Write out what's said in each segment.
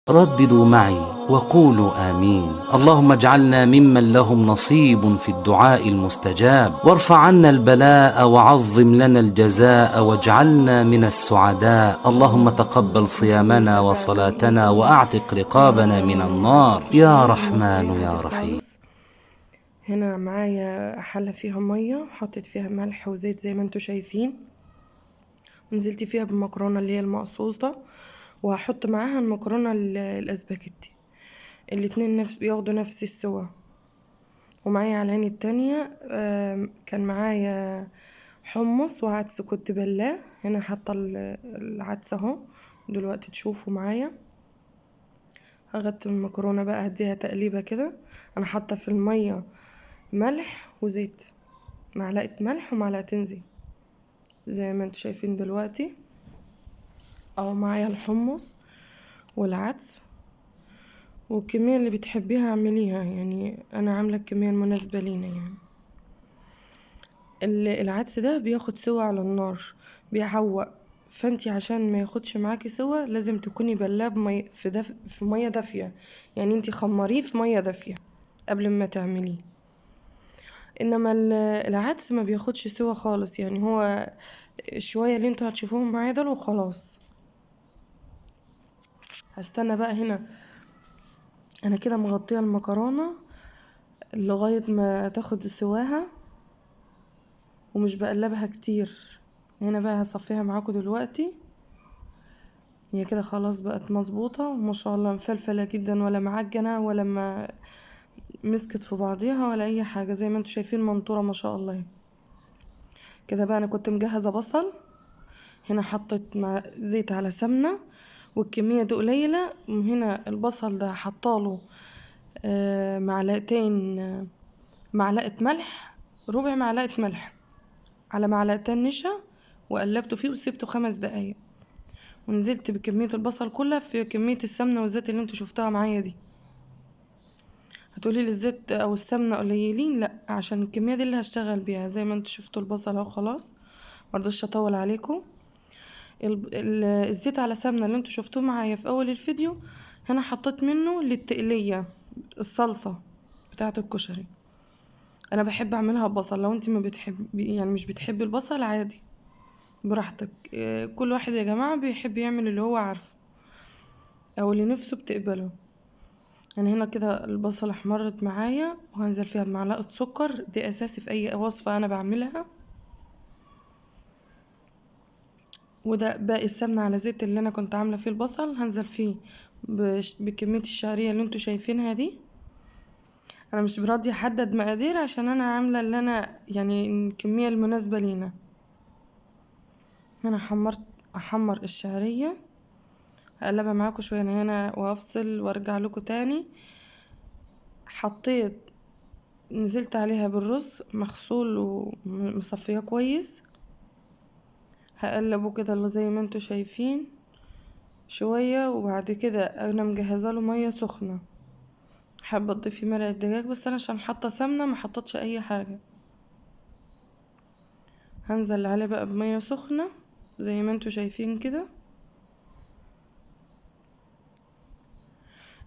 رددوا معي وقولوا آمين. اللهم اجعلنا ممن لهم نصيب في الدعاء المستجاب، وارفع عنا البلاء وعظم لنا الجزاء، واجعلنا من السعداء. اللهم تقبل صيامنا وصلاتنا وأعتق رقابنا من النار يا رحمن يا رحيم. هنا معايا حلة فيها مية، حطيت فيها ملح وزيت زي ما انتوا شايفين، ونزلت فيها بالمكرونة اللي هي المقصوصة، وهحط معاها المكرونة الاسباجيتي، الاتنين نفس بياخدوا نفس السوا. ومعايا على العين التانية كان معايا حمص وعدس كنت بلاه، هنا حاطة العدس اهو دلوقتي تشوفوا معايا. هغطي المكرونة بقى، هديها تقليبة كده. انا حاطة في المية ملح وزيت، معلقة ملح ومعلقتين زيت زي ما انتوا شايفين دلوقتي اهو. معايا الحمص والعدس، والكمية اللي بتحبيها اعمليها، يعني انا عاملة الكمية المناسبة لينا. يعني العدس ده بياخد سوا على النار، بيعوق، فانتي عشان ما ياخدش معاكي سوا لازم تكوني بلاه في مية دافية، يعني انتي خمريه في مية دافية قبل ما تعمليه. انما العدس ما بياخدش سوا خالص، يعني هو شوية اللي انتوا هتشوفوهم معايا دول وخلاص. هستنى بقى هنا، انا كده مغطية المكرونة لغاية ما تاخد سواها، ومش بقلبها كتير. هنا بقى هصفيها معاكم دلوقتي. هي كده خلاص بقت مظبوطة وما شاء الله، مفلفلة جدا، ولا معجنة ولا ما مسكت في بعضيها ولا اي حاجة، زي ما انتوا شايفين منطورة ما شاء الله. كده بقى انا كنت مجهزة بصل، هنا حطيت مع زيت على سمنة، والكمية دي قليلة. هنا البصل ده حطاله معلقتين، معلقة ملح، ربع معلقة ملح على معلقتين نشا، وقلبته فيه وسبته 5 دقايق، ونزلت بكمية البصل كلها في كمية السمنة والزيت اللي انتوا شفتوها معايا دي. هتقولي لي الزيت او السمنة قليلين، لا عشان الكمية دي اللي هشتغل بيها. زي ما انتوا شفتوا البصل اهو خلاص، مرضتش اطول عليكم. الزيت على سمنة اللي انتوا شفتوه معايا في اول الفيديو، هنا حطيت منه للتقلية الصلصة بتاعة الكشري. انا بحب اعملها ببصل، لو انت ما بتحبي يعني مش بتحبي البصل عادي براحتك، كل واحد يا جماعة بيحب يعمل اللي هو عارفه او اللي نفسه بتقبله. انا هنا كده البصل احمرت معايا، وهنزل فيها بمعلقة سكر، دي اساسي في اي وصفة انا بعملها. وده باقي السمنة على زيت اللي انا كنت عاملة فيه البصل، هنزل فيه بكمية الشعرية اللي انتوا شايفينها دي. انا مش براضية احدد مقادير عشان انا عاملة اللي انا يعني الكمية المناسبة لينا. هنا احمر الشعرية، هقلبها معاكم شوية هنا وافصل وارجع لكم تاني. نزلت عليها بالرز مغسول ومصفيه كويس، هقلبه كده زي ما انتوا شايفين شوية. وبعد كده انا مجهزة له مية سخنة، حابة تضيفي مرقة دجاج، بس انا عشان حاطة سمنة ما حطيتش اي حاجة. هنزل عليه بقى بمية سخنة زي ما انتوا شايفين كده.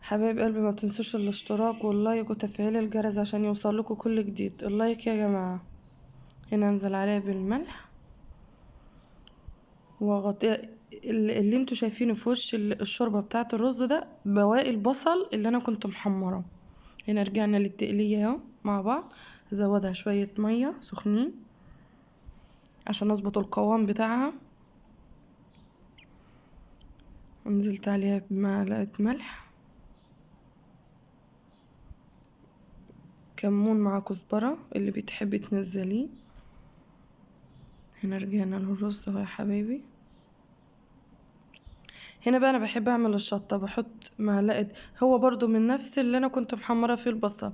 حبايب قلبي ما تنسوش الاشتراك وال like وتفعيل الجرس عشان يوصل لكم كل جديد. ال like يا جماعة. هنا انزل عليها بالملح واغطيها. اللي انتوا شايفينه في وش الشوربة بتاعة الرز ده بواقي البصل اللي انا كنت محمراه. هنا رجعنا للتقلية اهو مع بعض. هزودها شوية مية سخنين عشان اظبط القوام بتاعها. نزلت عليها بمعلقة ملح، كمون مع كزبرة اللي بتحبي تنزليه. هنا رجعنا للرز اهو يا حبايبي. هنا بقى انا بحب اعمل الشطة، بحط معلقة، هو برضو من نفس اللي انا كنت محمرة فيه البصل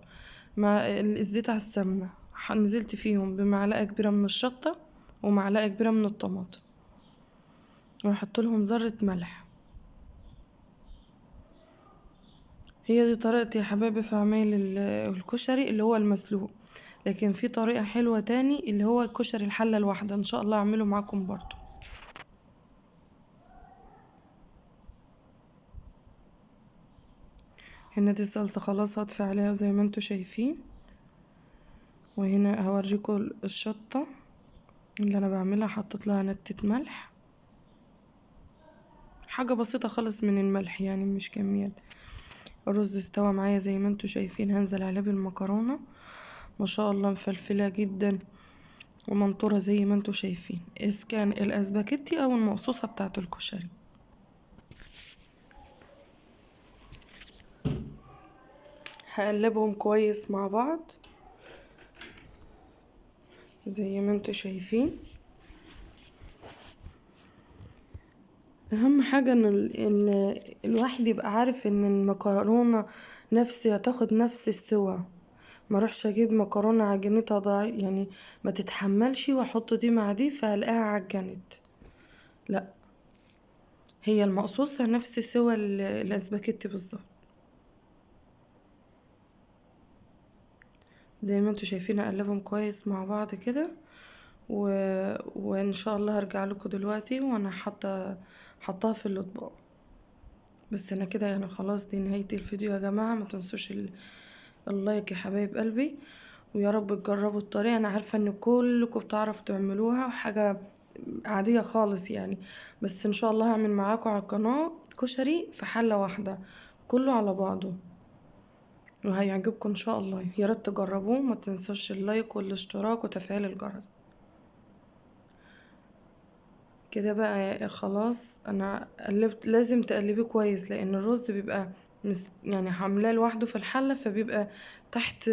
مع الزيت على السمنة، نزلت فيهم بمعلقة كبيرة من الشطة ومعلقة كبيرة من الطماطم، واحط لهم ذرة ملح. هي دي طريقتي يا حبايبي في عمايل الكشري اللي هو المسلوق. لكن في طريقة حلوة تاني اللي هو الكشري الحلة الواحدة، ان شاء الله اعمله معاكم برضو. هنا دي الصلصة خلاص هطفي عليها زي ما انتوا شايفين. وهنا هوريكم الشطة اللي انا بعملها، حطيت لها نتة ملح، حاجة بسيطة خالص من الملح يعني مش كميات. الرز استوى معايا زي ما انتوا شايفين، هنزل عليه بالمكرونة ما شاء الله مفلفلة جدا ومنطورة زي ما انتوا شايفين، اذا كان الاسباجيتي او المقصوصة بتاعة الكشري. هقلبهم كويس مع بعض زي ما انتوا شايفين. اهم حاجة ان الواحد يبقى عارف ان المكرونة نفسي هتاخد نفس السوى، ما اروحش اجيب مكرونة عجينتها ضعيف يعني ما تتحملش واحط دي مع دي فهلاقيها عجنت، لا هي المقصوصة نفس سوى الاسباجيتي بالظبط. زي ما انتوا شايفين اقلبهم كويس مع بعض كده، وان شاء الله هرجع لكم دلوقتي وانا حطاها في الاطباق. بس انا كده يعني خلاص دي نهاية الفيديو يا جماعة. ما تنسوش ال like يا حبايب قلبي، ويا رب تجربوا الطريقة. انا عارفة ان كلكم بتعرفوا تعملوها وحاجة عادية خالص يعني، بس ان شاء الله هعمل معاكم على القناة كشري في حلة واحدة كله على بعضه، وهيعجبكم ان شاء الله. يا ريت تجربوه، ما تنسوش ال like والاشتراك وتفعيل الجرس. كده بقى خلاص انا قلبت، لازم تقلبيه كويس لان الرز بيبقى يعني عاملاه لوحده في الحلة فبيبقى تحت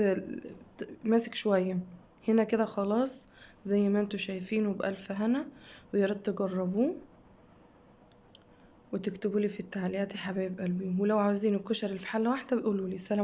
ماسك شوية. هنا كده خلاص زي ما انتوا شايفين، وبألف هنا، ويا ريت تجربوه وتكتبوا لي في التعليقات يا حبايب قلبي. ولو عاوزين الكشري في حله واحدة قولوا لي. سلام.